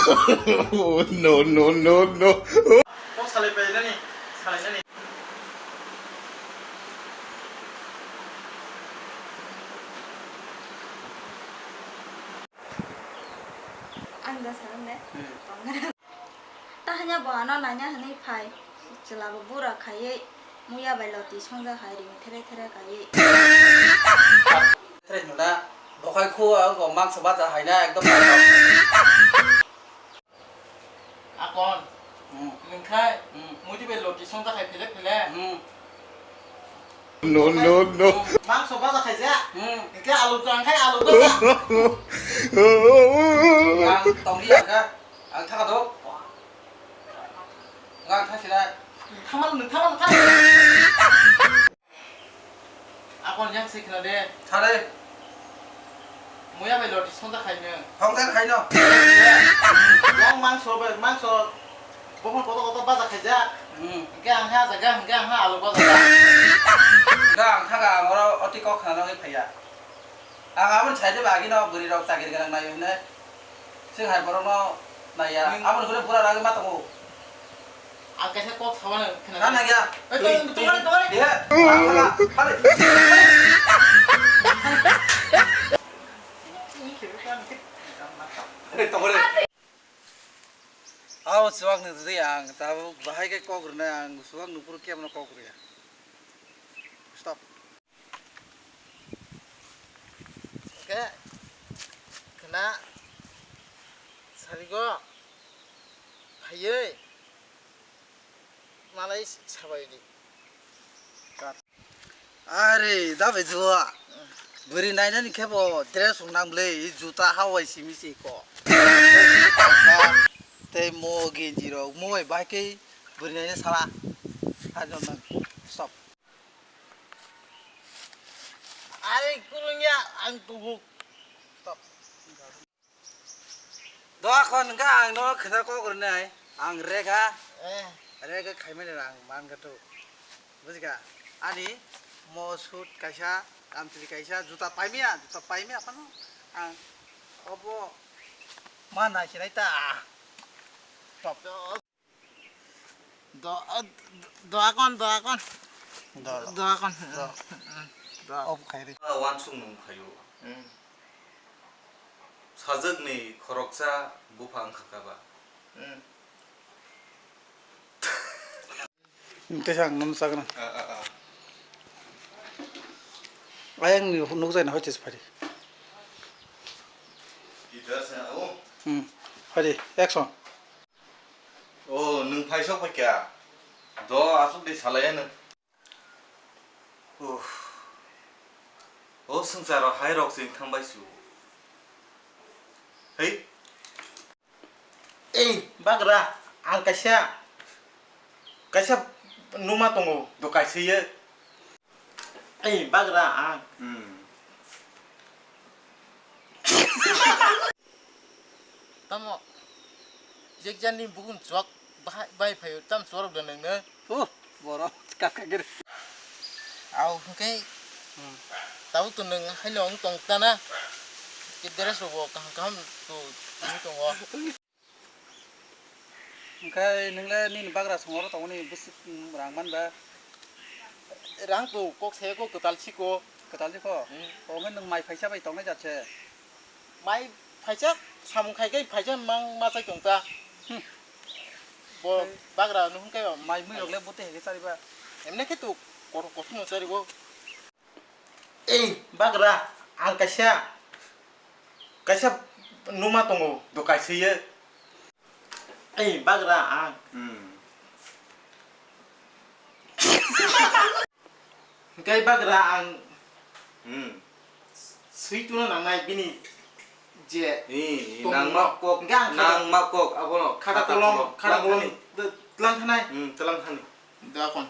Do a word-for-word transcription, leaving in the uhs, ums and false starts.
Oh, no, no, no, no. Kok salai pai nani, salai nani. Ang da sanang de. Hmm. Tahanya bo ano nanya hwnwi phai. Chwla bo bura khaiwi muya bai loti songjak hai ring there there kaiwi. Thereng hwnna, bokhai khu ang kok mangsa bacha haina ekdom. Akon. Hmm. Nwng khai, hmm, muitu bai loti songta khai philek philek. Hmm. No, no, no. Hmm. Mangso baja khaijak. Hmm. Hingke alu tang khai alu baja. Ang tongri ang kha. Ang thaka do. Ang thasira. Thamal, nwng thamal kha. Akon yang se khna de. Thare. Muya bai loti songjak khai nw. Songjak khai no. Yang mangso bai, mangso. Bohon koto koto baja khaijak. Hmm. Hingke ang ha jaga, hingke ang ha alu baja. Hingke ang thaga ang oro oti kok khna nangwi phaiya. Ang aboni saide ba agino bwrwi rok chakri gwnang naio hinwi. Chwng hai borokno naiya. Nwng aboni hwnwi bura ragwi ma tongo. Ang kaisa kok sabano khna. Na nangya. Ei, tong, tong, tong, tong. Ihe. Ang khala. Hale. Hale, tong re. Aw, chuwak ni rwdi ang. Tabuk bahai khe kok rwnai ang. Chuwak ni phuru kebono kok rwya. Stop. Hwnkhe khna sarigo phaiwi malai sabaidi. Are, da bai juwa. Bwrwi nainani khe bo dress rok nang bwle, juta hawai simi se ko. Tei mo genji rok, mo bai bahai khe bwrwi naina sala. Hai no nang. Stop. Ari kurungya ang tubuk. Stop. Doa kon hwnkha ang no khwna kok rwnai. Ang rega. Eh. Rega khaimani rang man gato. Bujika? Ani mo suit kaisa, kamchwlwi kaisa, juta paimya, juta paimya phano ang obo ma naisinai ta. Stop. Do, do, doakon, doakon. Do, do. Doakon. Do. Mm, do. Off khai di. Ah, wansuk nung phaio. Mm. Sajwkni khoroksa bupha wngkha kaba. Mm. Tesa ang nung sagna. Ah, ah, ah. Ayang ni nukjai na hoites phari. Ida sa, oh. Hmm. Phari, action. Oh, nwng phaisok phaikha. Do aswk de salai ano. Uff. O swngcharo hai rok chwng thangbai su. Hei. Ei, bagra, ang kaisa, kaisa numa tongo, do kaisa ye. Ei, bagra, ang. Hmm. Tamo, jekjani bugun chwk bahai, bahai phaio, tam chwrok de nang ne? Huh, borok, kaka gir. Au, hwnkhe, hmm, tabuk to nwng haino wng tong tana, ke dress rok bo kaham kaham to wng tongo. Hwnkhe nwng le nini bagra songoro tongoni bwswk, hmm, rang man ba? Rang to kok se ko kwtal si ko. Kwtal si ko? Hmm. O hwnkhe nwng mai phaisa bai tongnai jat se? Mai phaisa samung khai khai phaisa mang ma chai tong ta. Hmm. Bo bagra no hwnkhe mai mui rok le bote hege chari ba? Emne khe to kothok kothok no chari go. Ei, bagra, ang kaisa, kaisa numa tongo, do kaisa ye. Ei, bagra, ang. Hmm. Hwnkhe bagra, ang. Hmm. Swi tuno nangnai bini je. Ni, tongmung nangma no. Kok, hwnkhe ang nangma kok, abono khata kolom, khata kolom, tlang thani. Tlang thanai. Hmm, tlang thani. Da kon.